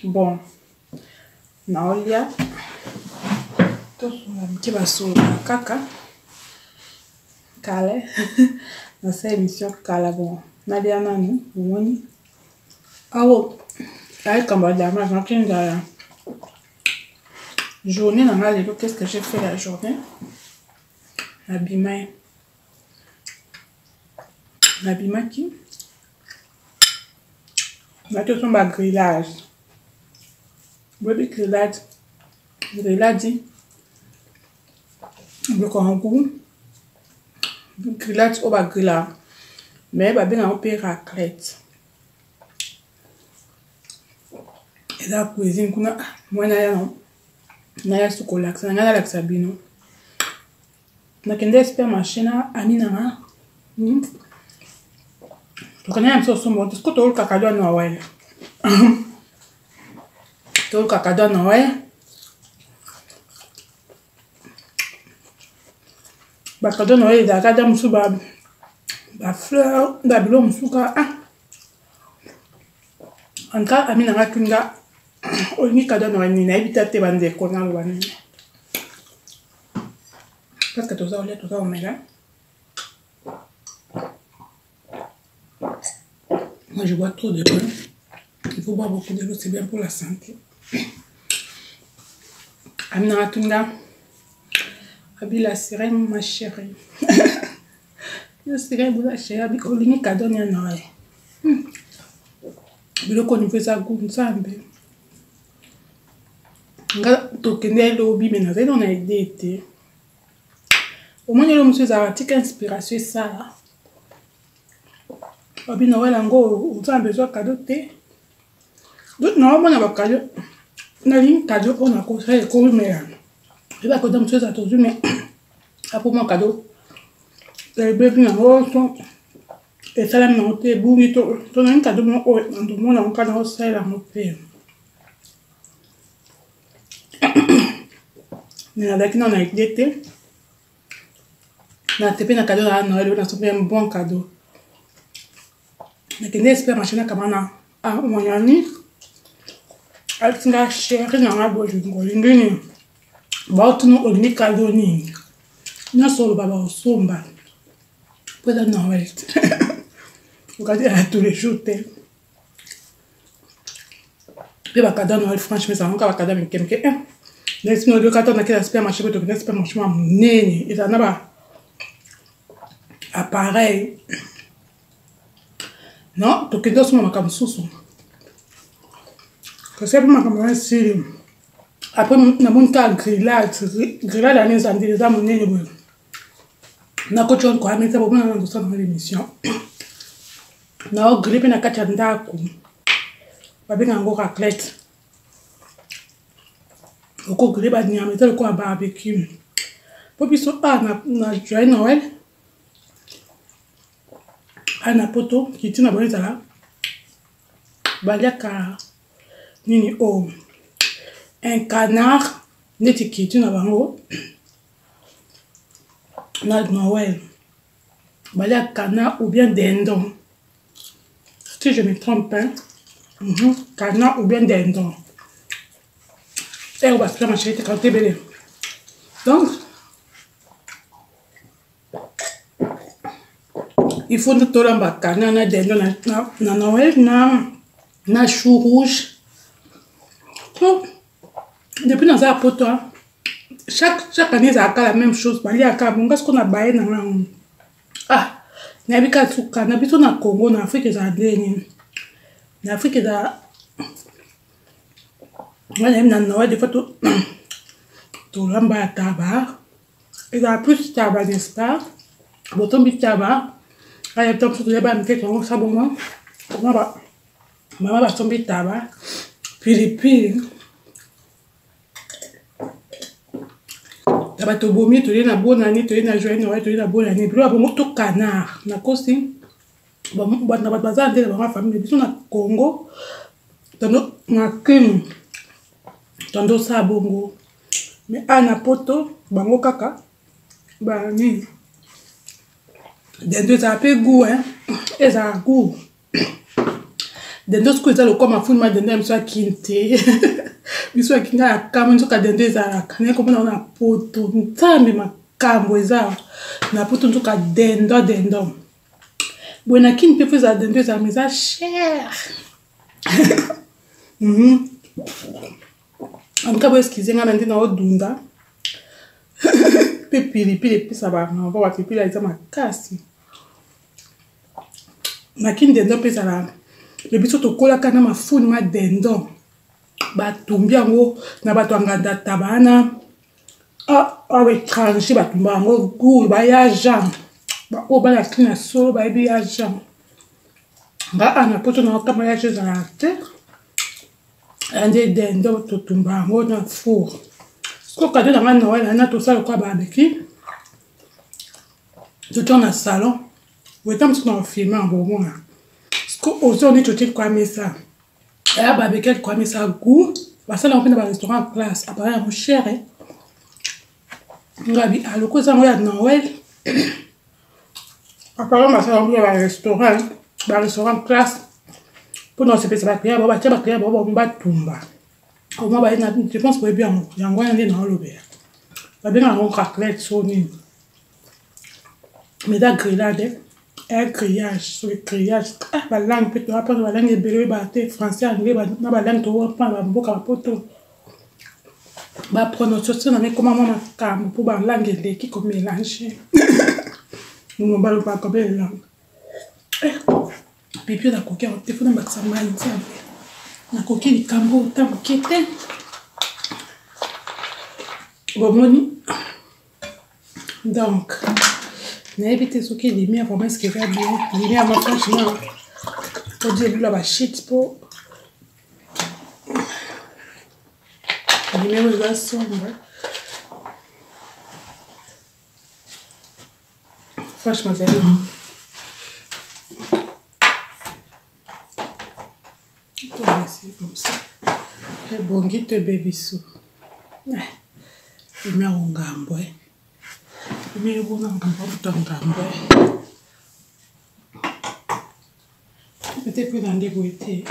Bon, naolia tosunga mike basololaka kaka kala nasala émission kala. Bon, nalia nanu, bomoni awo ayekamba damage naki nzala. Journée na nga lelo, qu'est-ce que j'ai fait la journée? Nabimai, nabimaki, naki osomba grillage. Boyebi grillade? Grillade, biloko yango, grillade oyo bagrillaka, mais babengaka mpe raclette. Eza cuisine kuna. Mwana ya naya su kolakisa na ngai, nalakisa bino. Nakende supermarché na ami na nga, tokende na biso osomba te. Siko toluka cadeau ya Noël, toluka cadeau ya Noël. Bacadeau Noël ezalaka da mosusu bafleur, babilo mosusu kaka. Ah, en tout cas, ami na nga tuni nga: olingi cadeau ya Noël nini? Nayebi ta te, bandeko, naloba nini? Parce que toza kolia, toza komela. Moi, je bois trop de l'eau. Il faut boire beaucoup de l'eau, c'est bien pour la santé. Ami na nga tuni nga abi: la sirène, ma chérie, yo sirène boza chérie, abi olingi cadeau ya Noël? Biloko niveau eza gu Nzambe nga. Tokende lobi, me nazali nano na idée te. Omoni, elo mosusu ezalaka tika inspiration esala. Babi Noël yango, oza na besoin cadeau te. Donc naomona bacadeau, nalingi cadeau oyo nakosala ekomela. Eba cadeau mosusu ezala tozwi, mais apo mwa cadeau ebebi nango to esalami nango te, ebungi. To nalingi cadeau moko oyo ndomona yango kaka naosalela yango mpe. Mais nazalaki nano na idée te. Natepe na cadeau na Noël oyo, nasombi un bon cadeau. Nakende supermarché na kama na monyani. Alati nga: chéri na nga, bolingo, olingi nini? Baotuna olingi cadeau nini? Nyonso oloba, baosomba, po eza Noël te, okati ya tous les jours te. Mpe bacadeau Noël, franchement, ezalaka kaka bacadeau mike mike. Neti noyoka to nakei na supermarché po tokende supermarché mwa monene, ezala na ba appareil. Non, tokende osomba makambo mosusu kasi mpe makambo wana esili. Après, namoni kaka grillade. Grillade wana eza ndele, eza monene boye. Nakoti wana koamesa, bomona na ndosala na l'émission, naogrille mpe na kati ya ndako. Babenga yango raclette. Okogrille banyama, eza lokola barbecue. Mpo biso a na joyeux Noël a na Poto, kiti na bango ezala baliaka nini oyo, un canard, neti kiti na bango na Noël balia canard ou bien dindon, si je me trompe, hein? Canard ou bien dindon. Ero basupermarché etekaka te ebele. Donc il faut tolamba canard na dindon na Noël na chou rouge. Oh, depuis naza ya Poto, chaque année ezalaka la même chose, baliaka bonga. Siko na baye na nga, ah, nayebi kaka suka na biso na Congo. Na Afrique ezala ndenge nini? Na Afrique ezala, nga nayebi na Noël, des fois tolamba ya taba, ezala plus taba, n'est-ce pas? Botombi taba, aya to mosusu toyeba mike tongo sa bongo. Mama basombi taba, pilipili, taba, tobomi, toye na bonani, toye na joyeux Noël, toye na bonani, biloko ya bongo to canard. Nakosi bato na bato baza nde na bango famille. Biso na Congo, tondo na Kinu, tondo osala bongo. Mais a na Poto, bango kaka banini, dendo ezala mpe goût, ezala goût. Dendo sikoyo eza lokola mafuni ma dendo ya biso ya kin te. Biso ya kinga ya kamwe nzoka dendo ezalaka. Naye komona yango na poto. Nzambe makambo eza na poto nzoka dendo dendo. Boye na kin mpe fo ezala dendo ezala mais eza cher. En tout cas, bo excusez nga na nde na odunda. Pe pilipili epesa ba renvoi, ba pilipili eza makasi. Na kin dendo mpe ezala me biso tokolaka na mafuni ma dendo batumbi yango na bato ya nganda taba wana awa étranger batumba yango gout baya jean baoyo bana kin ya solo bayebi ya jean. Nga awa na poto na kama ya ezalaka te. Ande dendo totumba yango na four. Sikoyo kado na nga Noël na tosala lokola barbecue. Totia na salon. Weta mosusu na filme yango bomona. Sikoyo ozo neti otie kwa mesa. Ya barbecue kwa mesa goût. Basala yango mpe na ba restaurant classe. Appareil yango cher. Eh? Ngabi aloko eza yango ya Noël. Apparemment basala yango na ba restaurant, ba restaurant classe mpona kosepelisa ba client bango, batia ba client bango batumba. Au moins baye na je pense boyebi yango, yango wana nde naolobela. Babenga yango raclette so nini. Mais eza grillade, un grillage, soki grillage, ah ba langue mpe toa mpona ba langue ebele oyebaka te français, anglais na ba langue toa mpona ba mboka ba poto. Ba prononciation na ekoma mwa makambo mpo ba langue eleki ko mélanger. Mobali balobaka combien de langue? Eh, pipi nakoki yango te mpo nabakisa mai nzambe. Nakoki likambo ata moke te. Bomoni? Donc, nayebi te soki lumière vraiment est-ce que eza bien? Lumière ma franchement, odia elula ba shit mpo lumière eza sombre. Franchement, ezali comme ça. Ebongi to ebebi so. Lumière ngambo. Lumière ebonga ngambo to ngambo. Peut-être na nde boye te.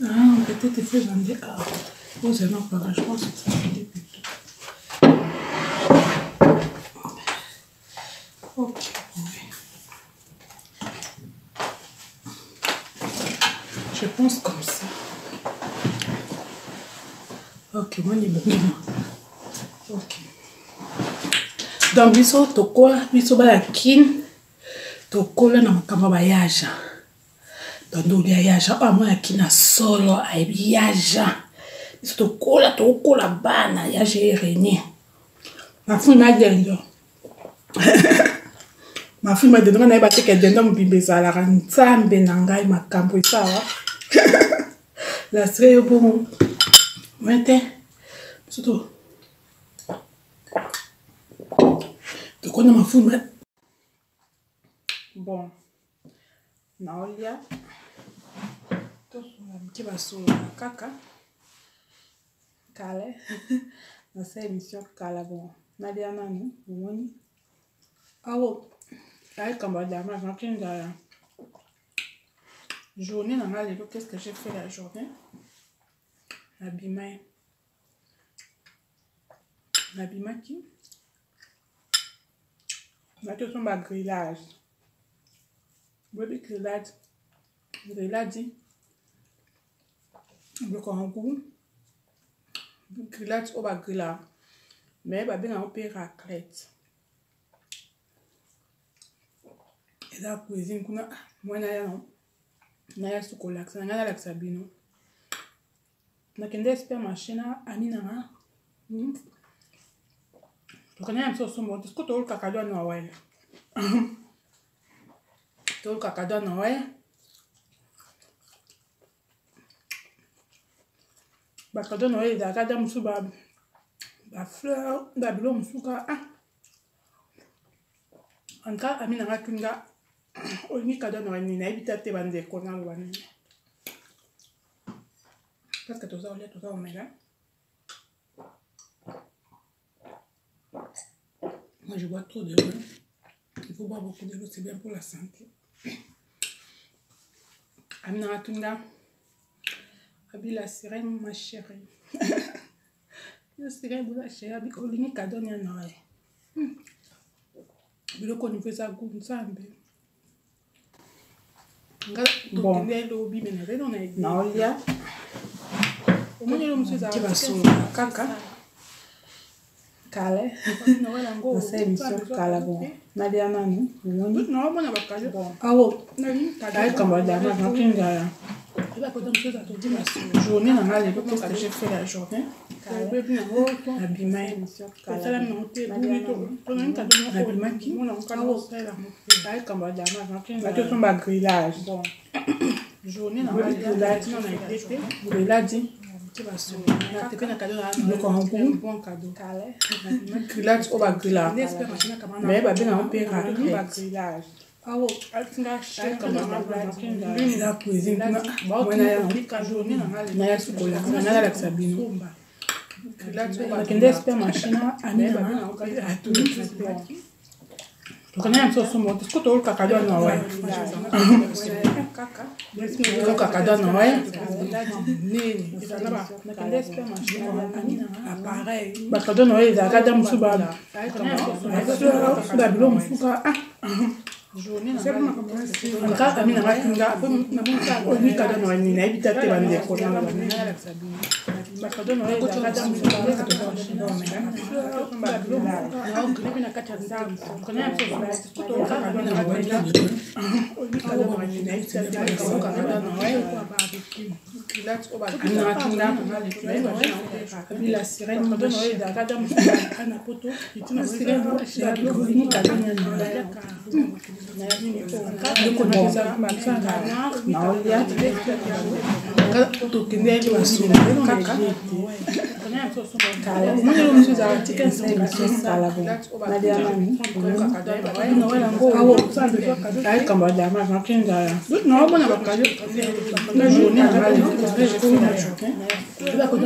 Ah, peut-être il faut nde ah. Ozala par je pense que ça fait plutôt. Ok. Je pense comme ça. Ok, moi ni bon. Ok. Donc biso tokola biso bana kin tokola na makambo ya bayaja. Donc ndolia yaja oyo mwana kin na solo ayebi yaja. Biso tokola tokola bana yaja e régner. Mafuni madendo. Mafuni madendo nga nayeba te ke dendo mobimba ezalaka nzambe na ngai makambo esawa. La stre yo bongo. Ouais te. Biso to tokona mafuni ma bon naolia tosola mike basolaka kaka kala nasala émission kala bon nalia nanu omoni awo ayekamba dama azalaki nzala journée na ngai lelo. Qu'est-ce que j'ai fait la journée? Nabimai, nabimaki naki osomba grillage. Boyebi grillage, grillage biloko yango grillage oyo bagrillaka mais babengaka yango mpe raclette. Eza cuisine kuna mwana ya naya su kolakisa na ngai, nalakisa bino. Nakende supermarché na ami na nga, tokende na biso osomba te. Siko toluka cadeau ya Noël, toluka cadeau ya Noël. Ba cadeau Noël ezalaka da mosusu ba fleur, ba biloko mosusu kaka. Ah, en tout cas ami na nga tuni nga olingi cadeau ya Noël nini? Nayebi ta te bandeko, naloba nini? Parce que toza kolia, toza komela. Moi, je bois trop de l'eau. Il faut boire beaucoup de l'eau, c'est bien pour la santé. Amina Tunda. Abi la sirène, ma chérie. La sirène, ma chérie. Abi, olingi cadeau ya Noël. Biloko niveau eza goût nzambe. Nga tokende lobi me nazali na idée. Naolia. Omoni eloko mosusu ezalaka kaka. Kala. Nasala émission kala bon. Nalia nanu. Omoni. Naomona bakalo. Awo. Nayekambo dama nakingala. Journée na nga lelo, qu'est-ce que j'ai fait la journée? Nabimaki. Nabimaki. Bato somba grillage. Grillage. Biloko yango grillage oyo bagrillaka mais babengaka mpe raclette. Eza cuisine kuna naya sukola nalakisa bino. Nakende supermarché na amina atuni tokana ya biso sombo siko toluka cadeau ya Noël, toluka cadeau ya Noël. Bacadeau Noël ezalaka da mosusu babilo mosusu ka kaka ami nanga kinga olingi cadeau Noël nini, nayebi ta te bandeko. Naolia. Tokende basolo kaka omoni eloko mosusu ezalaka tika émission kala bon. Nalia nanu. Awo. Nayekambo dama nakingala. Naomona bakalo na journée na nga lelo, tosomba grillage,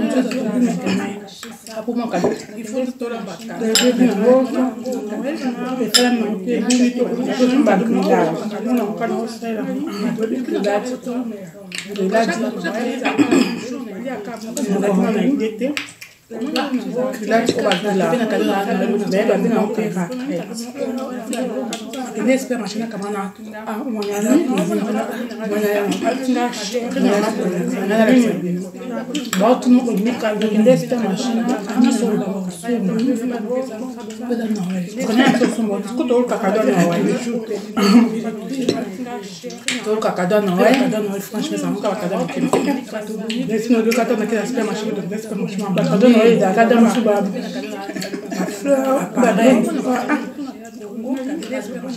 grillage grillage oyo bagrillaka mais babengaka mpe raclette. Akende supermarché na kama na nalakisa bino baotuna olingi okende supermarché nyonso toluka cadeau Noël, toluka cadeau Noël. Franchement, ezalaka bacadeau moke neti noluka ta nakei na supermarché, tokende supermarché. Bacadeau Noël ezalaka da mosusu bafleur.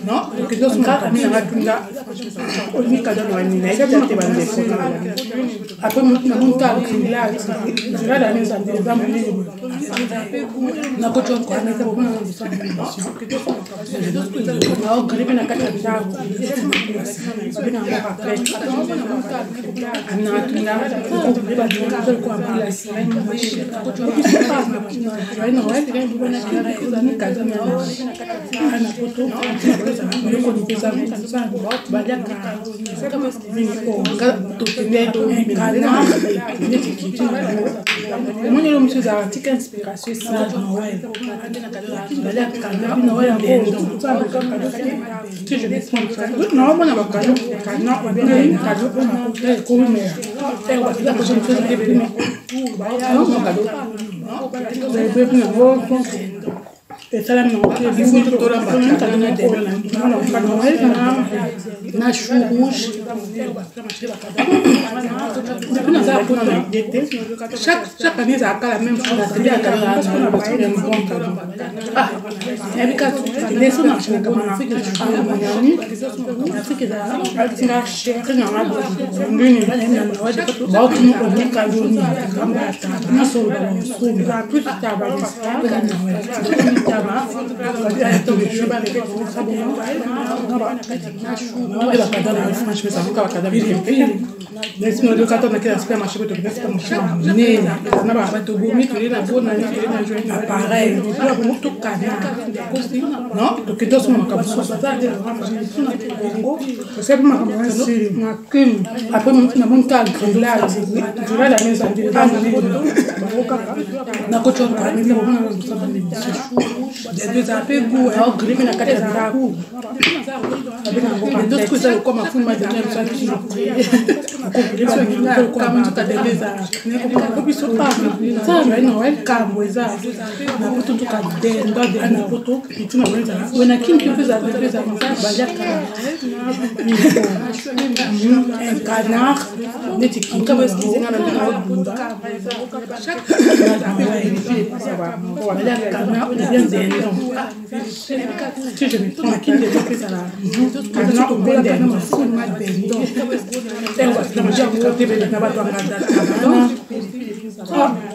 Non, okende osomba ami nanga tunga olingi cadeau Noël nini, nayebi te bandeko. Après namoni ka grillage, grillage ani eza monene boye, nakoti wakoameza bomona naogri mpe na kati ya ndako babenga yango raclette. Ami nanga tunga la sirène, na poto biloko eza baliaka nini tokende neti kiti. Omoni eloko mosusu ezalaka tika inspiration esala Noël, baliaka Noël yango. Naomona bacadeau cadeau ekomela yango esalami nango na chou rouge. Depuis naza mpona na idée te, chaque année ezalaka la même chose. Bon cadeau, ah, nayebi ka leso na Afrique ezalaka chéri nanga ndini baotuni olingi cadeau nini, nyonso plus. tolamba bakada na franchement ezaluka bakada ndesinodokata nakela supermarché po tokenda supermarché ya monene na bato bomi toye na bonani toye na join appareil tokana non tokende osoma makambo mosusu osebi makambo ya sili nakini apres namoni ka grillade grillade yango ezali bango kaka nakocokaezala mpe gu grille na kati ya ndako ndosiko eza lokwa mafuni madanabiso kambo eza na poto nzoka dendo na poto mitima na kingi mpe eza baliaka un canard neti kinkabaeskizenga canard ou bien dindon si je me trompe kindi eza mpe ezala canard ou bien dindon na bato ya nganda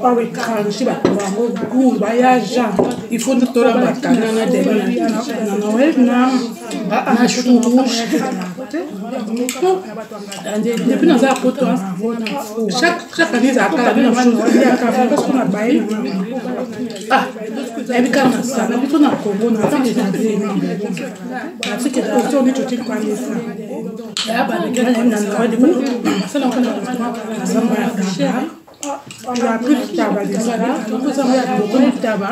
awa ekranchi bato bango gout bayaja il faut tolamba kana na dindon na noël na chou rouge. Depuis naza ya poto, chaque année ezalaka nayebi kaka na sala biso na Congo, na Afrique eza te, na Afrique eza neti otie kwamesa. Ya basala na restaurant ya taba plus taba déjà taba.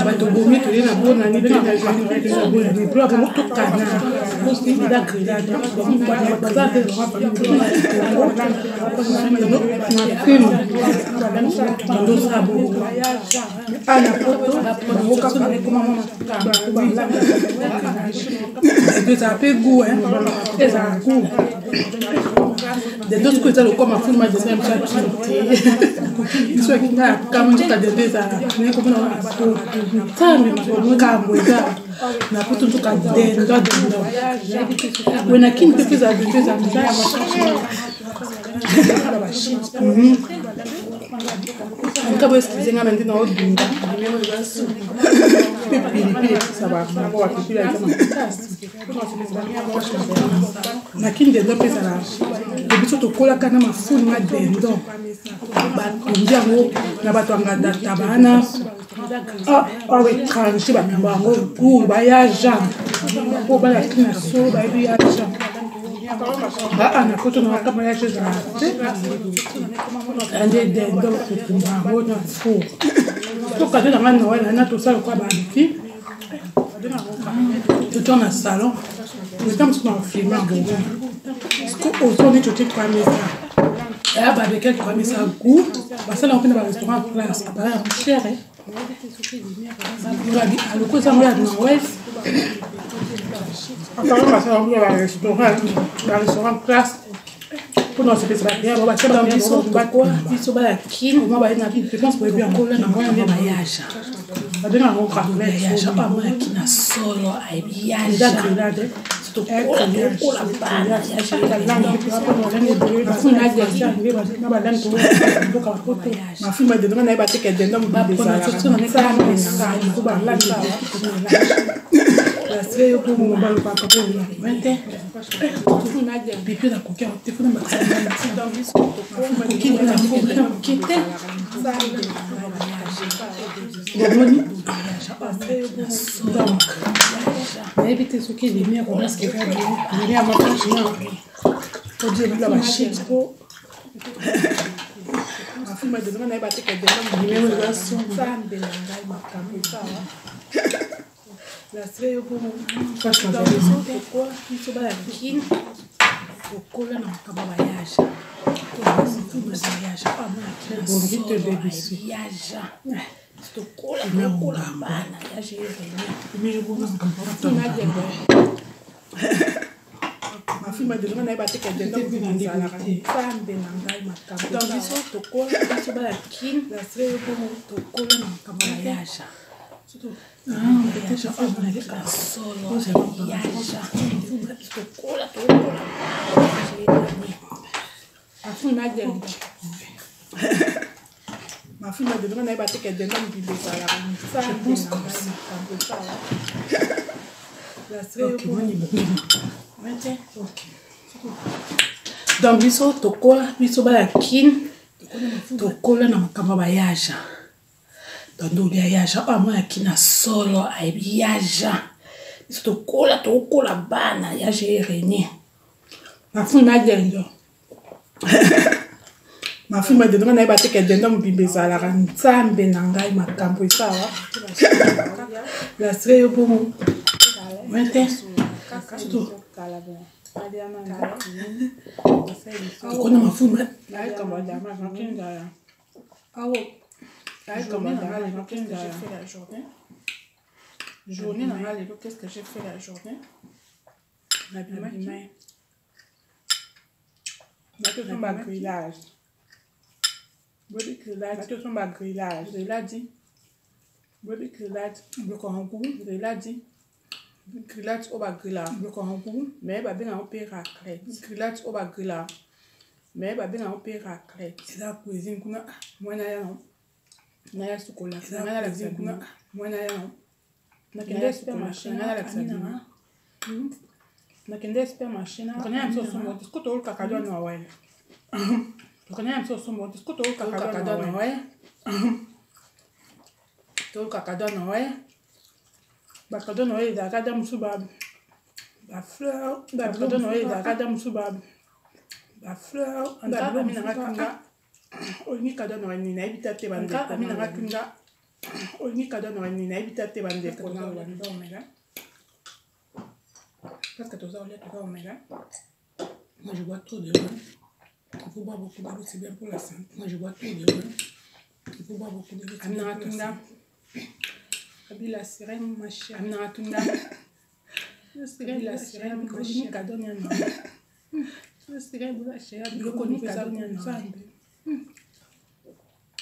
Bato bomi toye na bonani tokana ezala mpe goût, ezala goût dendo soki eza lokwa mafuni madessin biso akini te biso akinga ya kama nzoka dendo ezala nayekomona nzambe makambo eza na poto nzoka dendo dendo we na kini mpe ezala dendo ezala nkabo. Excuse nga na nde naodunda mpe pilipili epesa bango bapilipili eza makasi na kini. Dendo mpe ezala biso tokolaka na mafuni ma dendo batumbi yango na bato ya nganda taba wana awa étranger batumba yango goût bayaja po balaki na so bayebi yaja aa na poto na makambo yaja ezala te ande dendo kotumba yango na four. Tokade nanga Noël ana tosala lokwa baliki totia na salon eza mosusu na filme bongo ozo neti otie kwamesa ya barbecue kwamesa goût basala yango mpe na barestaurant place appareil yango cher aloko eza yango ya Noël. Apparemment basala yango na barestaurant place mpona osepesa bato batia biso biso baya kine je pense boyebi yango na bayaja babenga yango yaja amonaki na solo ayebi yaja tokola bana. Mafilme dendo nayeba te ke dendo Pipi nakoki te mpona koki te bomoni. Donc nayebi te soki lumière lumière moko odie bashit po mafilme dendo nayeba te ke dendo lumière eza nzambe na ngai makambo biso baya kine okola na makambo ya bayaja bayaja yaja tokola tokola bana yaja. Mafilme dendo nayeba te ke dendo nzambe na ngai makambo. Donc biso tokola biso baya kine tokola na makambo ya bayaja. Solo yaja tokola tokola. Mafuni madendo, nga nayeba te ke dendo mobimba ezalaka. Je pense comme ça. Ok, ok. Donc biso tokola, biso bana Kin tokola na makambo ya bayaja. Donc nde olia yaja oyo amona Kin solo ayebi yaja. Biso tokola, tokola bana yaja erenie. Mafuni madendo, mafuni madendo, nga nayeba te ke dendo mobimba ezalaka. Nzambe na ngai, makambo esawa lastre yo bongo te. Tokona mafuni. Journée na nga lelo, qu'est-ce que j'ai fait la journée? Nabimaki, natosomba grillage. Boyebi grillage? Natosomba grillage, grillage. Boyebi grillage? Biloko yango, grillage, grillage oyo bagrilla biloko yango, mais babenga yango mpe raclette. Grillage oyo bagrilla, mais babenga yango mpe raclette. Eza cuisine kuna, mwana ya naya sukola, ngai nalakisa kuna, mwana ya nakende supermarché, ngai nalakisa bino. Nakende supermarché, nakende biso osomba te. Siko toluka cadeau ya Noël, tokende biso osomba te. Siko toluka cadeau ya Noël, toluka cadeau ya Noël. Bacadeau Noël ezalaka da mosusu bafleur, bacadeau Noël ezalaka da mosusu bafleur. Ami nanga tunga: olingi cadeau Noël nini? Nayebi ta te, bandeko. Ami nanga tunga: olingi cadeau Noël nini? Nayebi ta te, bandeko. Omela parce que toza kolia, toza komela. Moi, je bois trop de vin. Il faut boire beaucoup de l'eau, c'est bien pour la santé. Moi, je bois trop de vin. Il faut boire beaucoup de l'eau, c'est ami bien nanga pour la tunda santé. Abi la sirène, ma chérie. Ami nanga tunda: la sirène, la sirène, ma chérie, cadeau ya Noël. La sirène, la chérie. Biloko eza Nzambe,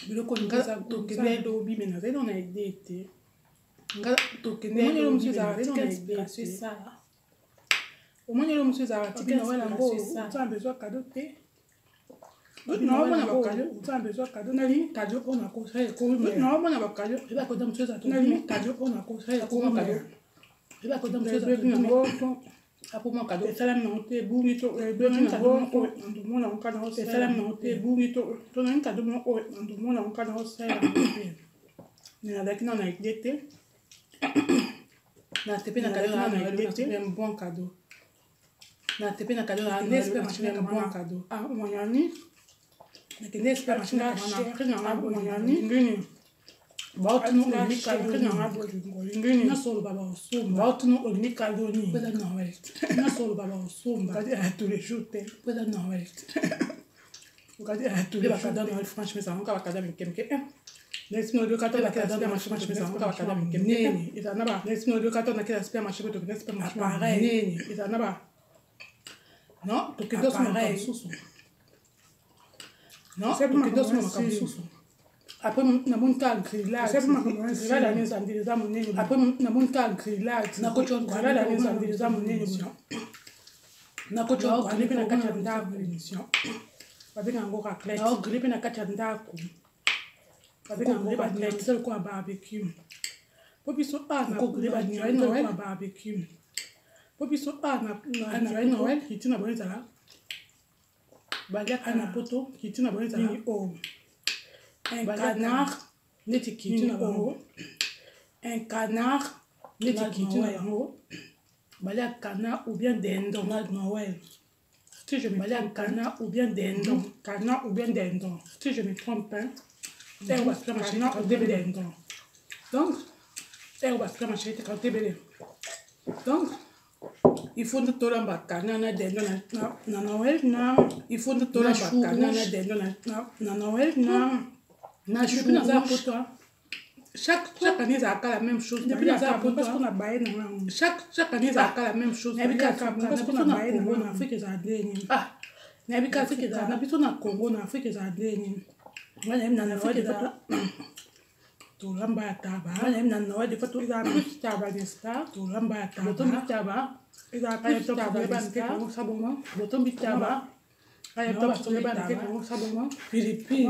biloko eza. Tokende lobi, me nazali na idée te. Nga tokende Omoni elo mosusu lobi, ezalaka nazali tika na idée inspiration te. Esala omoni elo mosusu ezalaka tika Noël yango, inspiration. Oza besoin cadeau te. Noël Naomona yango, bacadeau, oza besoin cadeau. Nalingi cadeau oyo nakosala ekomela. Naomona bacadeau. Oyeba koda mosusu ezala. Nalingi cadeau oyo nakosala ekomela. Oyeba koda mosusu ezala. Ebebi nango. Apoma cadeau. Esalami nango te, ebungi to ebebi nango. Ndomona yango kaka esalami nango te, ebungi to nalingi cadeau moko oyo ndomona yango kaka osala yango te. Mais nazalaki nano na idée te. Na tepe na cadeau na na Noël idée te. Un bon cadeau. Na tepe na cadeau na Nakende Noël supermarché. Un bon cadeau. Ah, monyani. Nakende supermarché. Nga chéri nanga monyani ngini baotuna olingi chéri cadeau nanga nini? Bolingo olingi nini? Nyonso oloba baosomba. Baotuna olingi cadeau nini? Po eza Noël. Nyonso oloba baosomba. Okadi ya tous les jours te. Po eza Noël. Okadi ya tous Mpe les jours. bacadeau Noël, franchement, ezalaka bacadeau mike mike. Neti no Mpe okata bacadeau Noël, franchement, ezalaka bacadeau mike mike. Nini eza na ba neti no okata na kela supermarché po tokende supermarché. Appareil. Nini eza na ba Non, tokende osomba makambo Appareil. mosusu. Non, C'est tokende osomba makambo makambo ya mosusu. Après namoni ka grillage. C'est makambo ya Grillage yango eza ndenge eza monene. Après namoni ka grillage. Nakoti Grillage yango eza ndenge eza monene. Nakoti Naogrille mpe na kati ya ndako. ndako, émission babenga yango raclette. Naogrille mpe na kati ya ndako. Babenga yango Okogrille raclette, banyama eza lokola barbecue. Po biso a na Okogrille banyama Noël, lokola barbecue. Po biso a na na Noël, kiti na bango ezala baliaka na poto, kiti na bango ezala nini o un Baliaka canard neti kiti nini na bango, o un canard neti Na kiti na Noël. bango. Balia canard ou bien dindon na Noël. Si je me Balia trompe, canard ou bien dindon. Canard ou bien dindon, si je me trompe, hein. Ntango basupermarché Canard ou bien dindon. Donc ntango basupermarché tekaka te ebele. Donc il faut tolamba canard na dindon na Noël. Na Il faut tolamba chou canard na rouge. dindon na Noël na chou Depuis naza rouge. poto, chaque année ezalaka la même chose. Depuis naza parce poto, qu'on a baye na nga chaque année ezalaka la même chose. Nayebi Baliaka kaka parce na que biso na na Congo, Congo na na Afrique ezala ndenge nini? Ah, Nayebi kaka Afrique ezala na biso na Congo, na Afrique ezala ndenge nini? Nga nayebi na Afrique ezala. Tolamba ya taba na Noël, des fois ezala plus taba, n'est-ce pas? Tolamba ya taba, botombi taba, ezala plus taba, n'est-ce pas? Sabongo, botombi taba, sabongo, pilipili,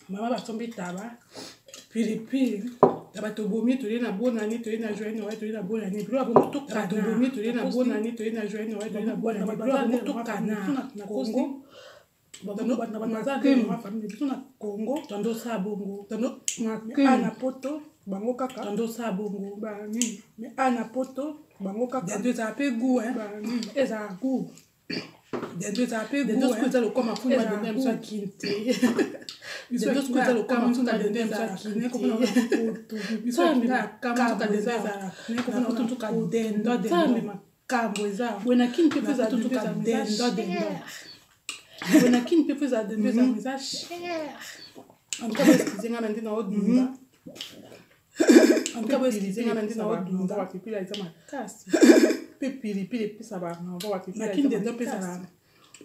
mama basombi taba, pilipili, taba tobomi, tolie na bonani, tolie na joyeux Noël, tolie na bonani, biloko ya bongo tokana, tobomi, tolie na bonani, tolie na joyeux Noël, tolie na bonani, biloko ya bongo tokana na Congo, biso na Congo tondo osala bongo, tondo na poto bango kaka tondo osala bongo banini, mais a na poto bango kaka dendo ezala mpe goût, ezala goût, dendo ezala mpe goût, soki eza lokwa mafuni ma dendo ya biso akini te, dendo soki eza lokwa mafuni ma dendo ya biso akini te, biso kama dendo ezala na poto, dendo dendo makambo eza boye na kini mpe mpe ezala dendo dendo boye na kini mpe mpe ezala dendo, eza cher. En tout cas, boexcuse nga na nde na odunda. En tout cas, boexcuse nga na nde na odunda. Bapipila eza makasi mpe pilipili epesa bango. Na kini dendo mpe ezala,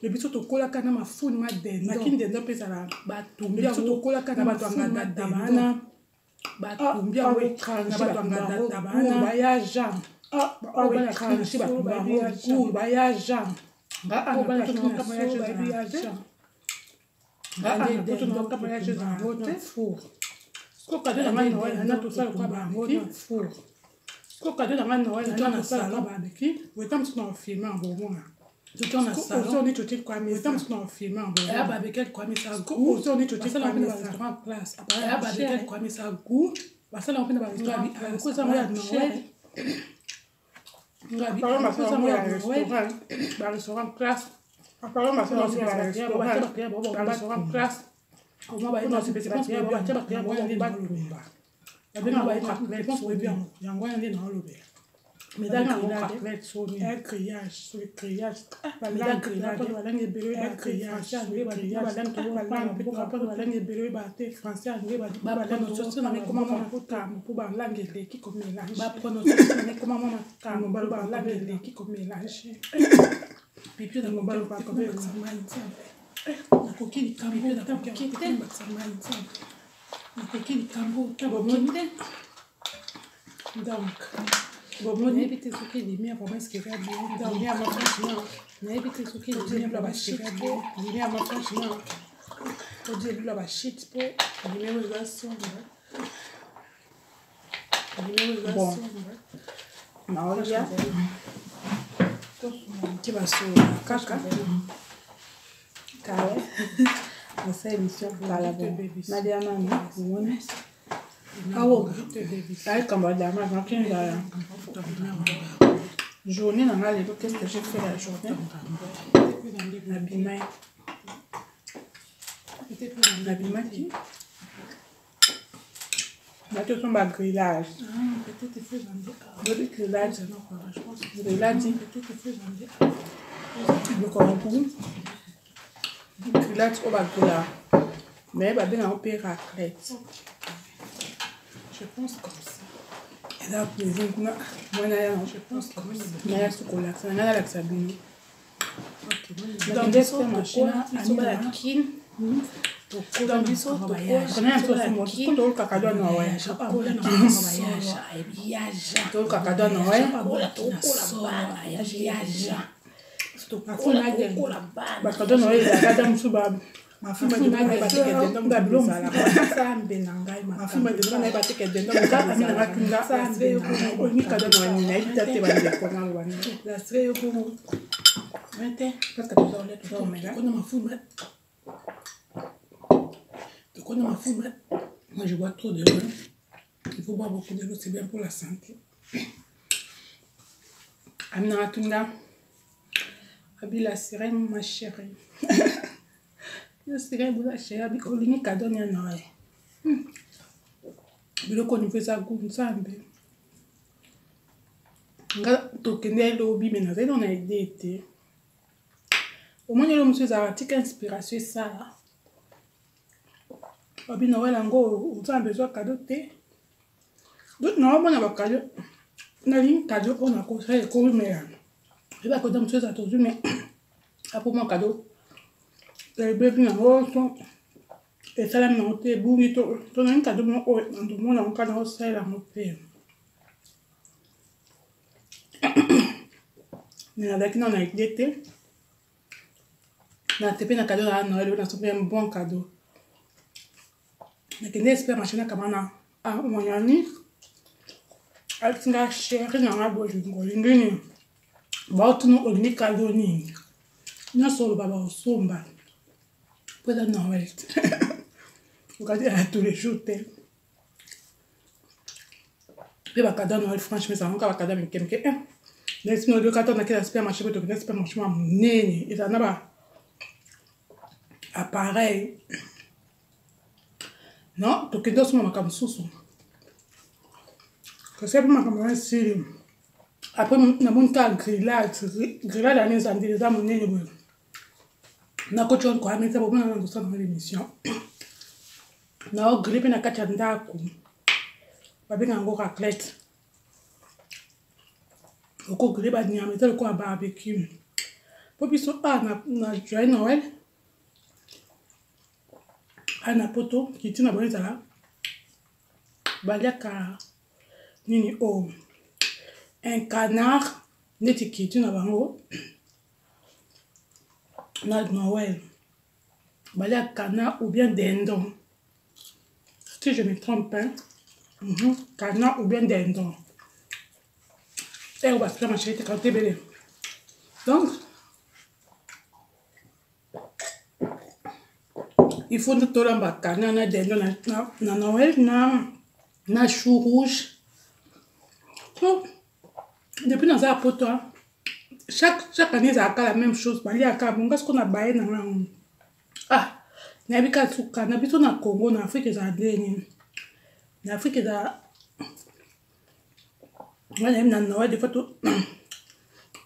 me biso tokolaka na mafuni ma dendo. Na kini dendo mpe ezala, batumbi biso tokolaka na bato ya nganda wana, batumbi yango na bato ya nganda wana, bayaja oyo bato bango bayaja nga cadeau na ngai Noël na tosala kwa barbecue four. Ko cadeau na ngai Noël na tosala kwa barbecue, weta mosusu na filme en bomona tout na salon ozoni totie kwa mesa, mosusu na filme en bomona ya barbecue kwa mesa goût, ozoni totie kwa mesa restaurant place ya barbecue kwa mesa goût, basala mpe na ba restaurant ko za ya Noël. Ngabi ba restaurant classe, ba restaurant classe, yango wana nde naolobela balangue ebele, balangue ebele oyeba te, français, anglais, baprononciation nanga ekoma mwa makambo mpo balangue eleki komélange, baprononciation nanga ekoma mwa makambo, balangue eleki komélange. Pipi nango balobaka ngai Nzambe, nakoki likambo nakoki te, bakisa ngai Nzambe, nakoki likambo bomoni te. Donc bomoni, nayebi te soki lumière vraiment est-ce que eza bien. Lumière ma, franchement nayebi te soki lumière bashit po lumière ma, franchement odie lula bashit po lumière oyo eza sombre, lumière oyo eza sombre. Naolia ti basolola kaka kala, nasala émission kala. Bon, nalia nanu, omoni awo ayekambo dama naki nzala. Journée na nga lelo, qu'est-ce que j'ai fait la journée? Nabimai, nabimaki, nati osomba grillage, bobi grillage, grillage biloko ya goût, grillage oyo bagrillaka, mais babengango mpe raclette. Je pense comme ça. Eza cuisine kuna, mwana ya naya so kolakisa na ngai, nalakisa bino. Donc biso biso bana Kine tokola biso. Toluka cadeau Noël, toluka cadeau Noël. Bacadeau Noël ezalaka ta mosusu. Nzambe na ngai, nayeba te ke dendo olingi cadeau Noël nini, nayebi ta te, bandeko, naloba nini. Te parce que tozaolia, tozaomela. Tokona mafuma, tokona mafuma. Moi, je bois trop de l'eau. Il faut boire beaucoup de l'eau, c'est bien pour la santé. Amina Tunda abi la sirène, ma chérie, la sirène boza chérie, abi olingi cadeau ya Noël, biloko niveau eza goût. Nzambe nga, tokende elobi, me nazali na idée te. Omoni, elo mosusu ezalaka tika inspiration esala. Babi Noël yango, oza na besoin cadeau te. Donc naomona bacadeau, nalingi cadeau oyo nakosala ekomela eba cadeau mosusu ezala tozwi, mais apo mwa cadeau ebebi yango so. Esalami nango te, ebungi to nangi kado moko oyo ndomona yango kaka naosalela yango mpe. Mais nazalaki nano na idée te. Natepe na kado na Noël oyo nasombi un bon cadeau. Nakende supermarché na kama na monyani alati nga chéri na nga bolingo olingi nini, baotuna olingi kado nini, nyonso oloba baosomba mpo eza Noël te, okati ya tous les jours te. Mpe bakado ya Noël, franchement, ezalaka kaka bakado ya mike mike. Neti noyoka ata nakei na supermarché mpe tokende supermarché mwa monene, ezala na ba appareil non, tokende osomba makambo mosusu kasi mpe makambo wana esili. Après namoni kaka grillade, grillade wana eza ndele, eza monene boye. Nakoti wana koamesa bomona na kosala na l'émission naogrille mpe na kati ya ndako, babenga yango raclette. Okogrille banyama, eza lokola barbecue. Mpo biso a na joyeux Noël a na poto, kiti na bango ezala baliaka nini o un canard neti kiti na bango na Noël, baliaka canard ou bien dindon, si je me trompe hein? Canard ou bien dindon. Oyo basupermarché etekaka te ebele. Donc il faut tolamba canard na dindon na Noël na chou rouge. Oh, depuis naza ya poto, chaque année ezalaka la même chose, baliaka bongo. Siko na baye na nga, ah, nayebi kaka suka na biso na Congo. Na Afrique ezala ndenge nini? Na Afrique ezala, nga nayebi na Noël des fois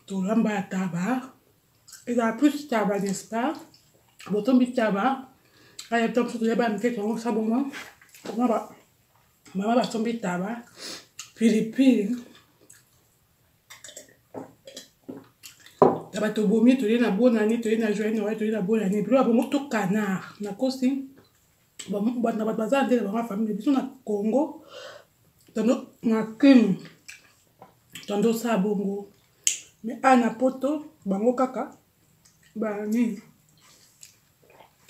tolamba ya taba, ezala plus taba, n'est-ce pas? Botombi taba, aya ta mosusu toyeba mike yango sa bongo. Mama basombi taba, pilipili, taba tobomi, toye na bonani, toye na joyeux Noël, toye na bonani, biloko ya bongo to canard. Nakosi? Bato na bato baza nde na bango famille. Biso na Congo, tando na Kini, tando osala bongo. Mais a na poto bango kaka banini,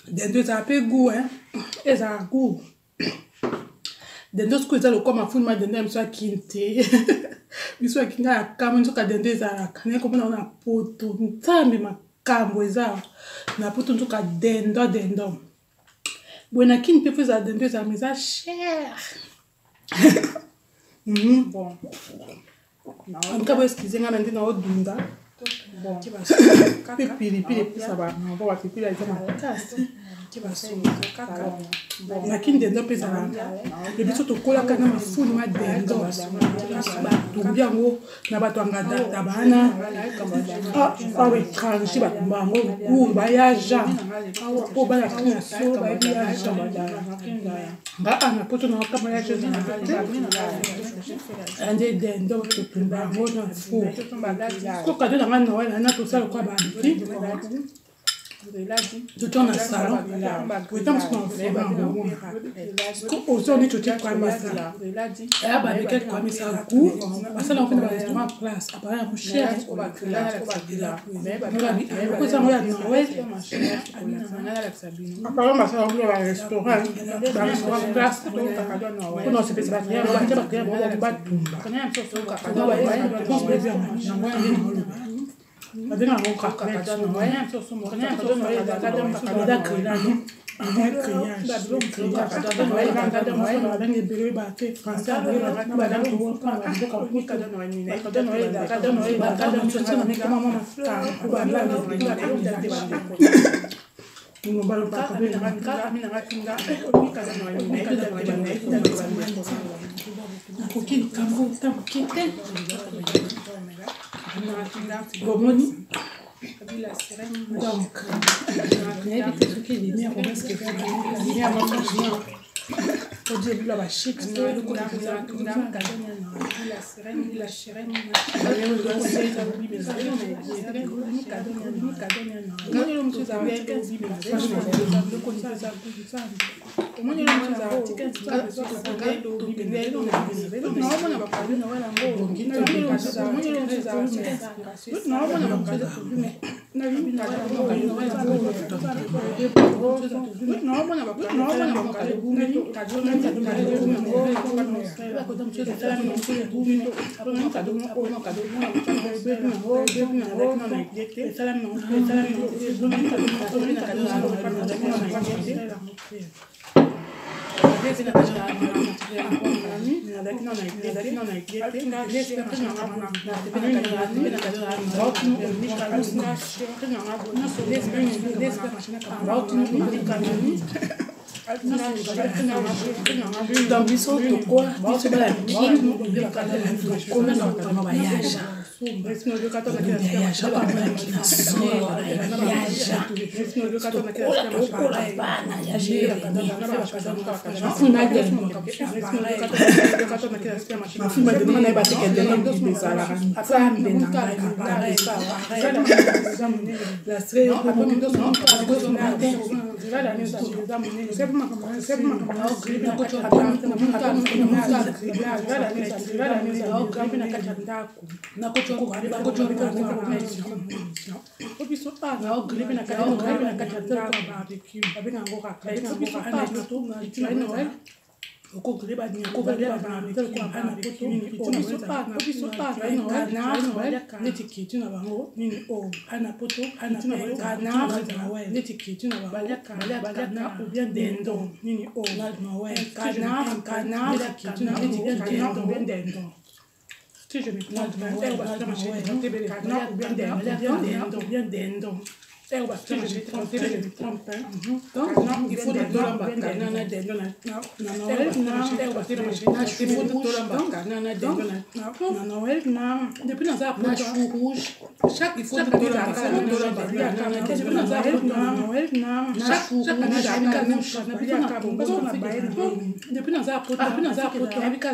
dendo ezala mpe goût, hein, ezala goût. Dendo sikoyo eza lokwa mafuni ma dendo ya biso akini te. Biso akinga ya kamwe, nzoka dendo ezalaka naye komona na poto. Nzambe, makambo eza na poto, nzoka dendo, dendo boye na Kini mpe fo ezala dendo, ezala ma eza cher. Bon. En tout cas, boexcuse nga na nde naodunda mpe pilipili epesa bango, bapipili eza makasi. Na Kini dendo mpe ezala e biso tokolaka na mafuni ma dendo, batumbi yango na bato ya ngadata bana awa étranger, batumba yango gour bayaja po bana kini na so bayebi yaja. Nga a na poto na kama yaja ezalaka te, ande dendo totumba yango na four. Ko kado na nga Noël ana tosala lokola babiki, totia na salon ota mosusu na ofona yango. Ozo neti otie kwamisa aya babeke kwamisa goût, basala yango mpe na barestaurant place appareil yango cher okoza yango ya Noël. Apparemment basala yango na barestaurant place mpona osepesa baclient, batia baclient bango batumba. Babenga yango raclette, eza grillage, balangi ebele bate français. Nakoki likambo tamoki te, bomoni. Donc nayebi te soki lumière omeske lumière. Donc biso tokola, biso bana koma na kokanga bayaja yaja bana solo yaja tokola, tokola bana yaja. Mafuma deno na yeba te ke deno mokili ezalaka Nzambe na ngai. Neti kiti na bango nini oyo ana poto neti kiti na bango ou bien dindon nini oyo Noël, canard, canard, neti dindon ou bien dindon. Si je me trompe, canard ou bien dindon, ou bien dindon. Si je me trompe, je me trompe. Donc, il faut na dindon na Noël na chou na Noël na depuis na chou rouge. Chaque il faut na Noël na chou rouge depuis chaque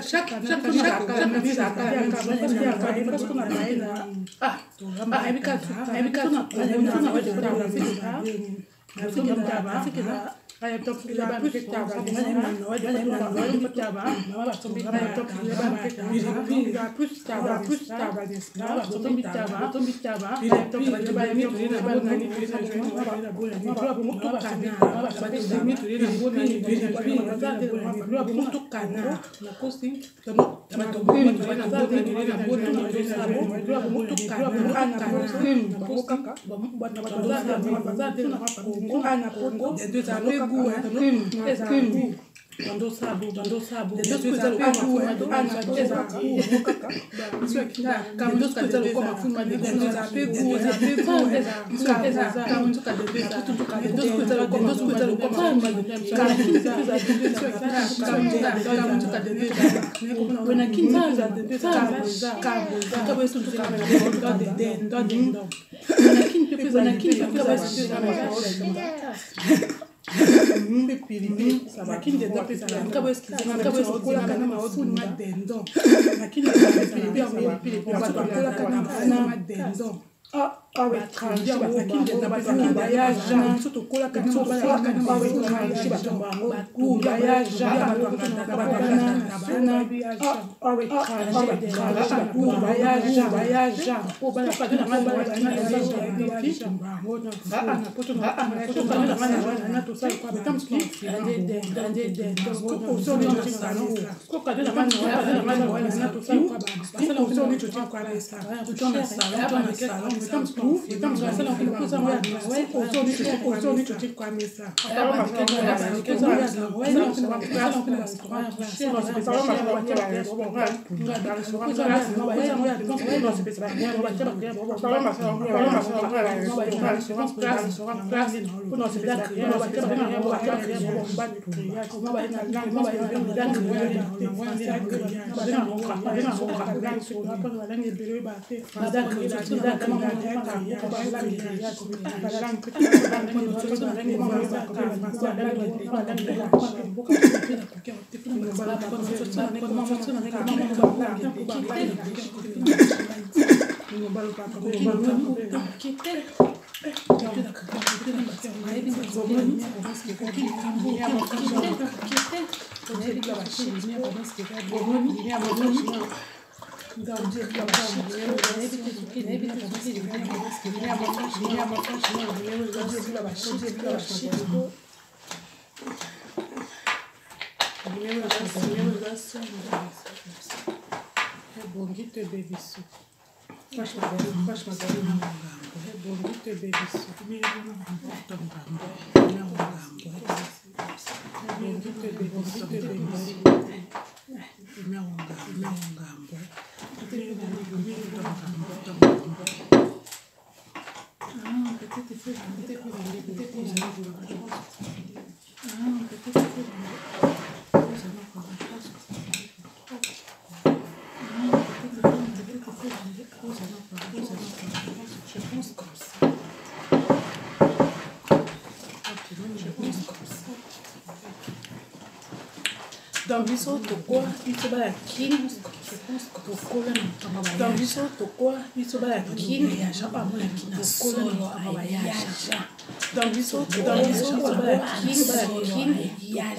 Ebongi toyebe biso ebongi toyebe biso ebongi toyebe biso Je pense comme ça. Ok, je pense comme ça. Donc biso tokola biso bana kin tokola donc biso tokola biso bana kin tokola donc biso donc biso bana kin bana kin tokola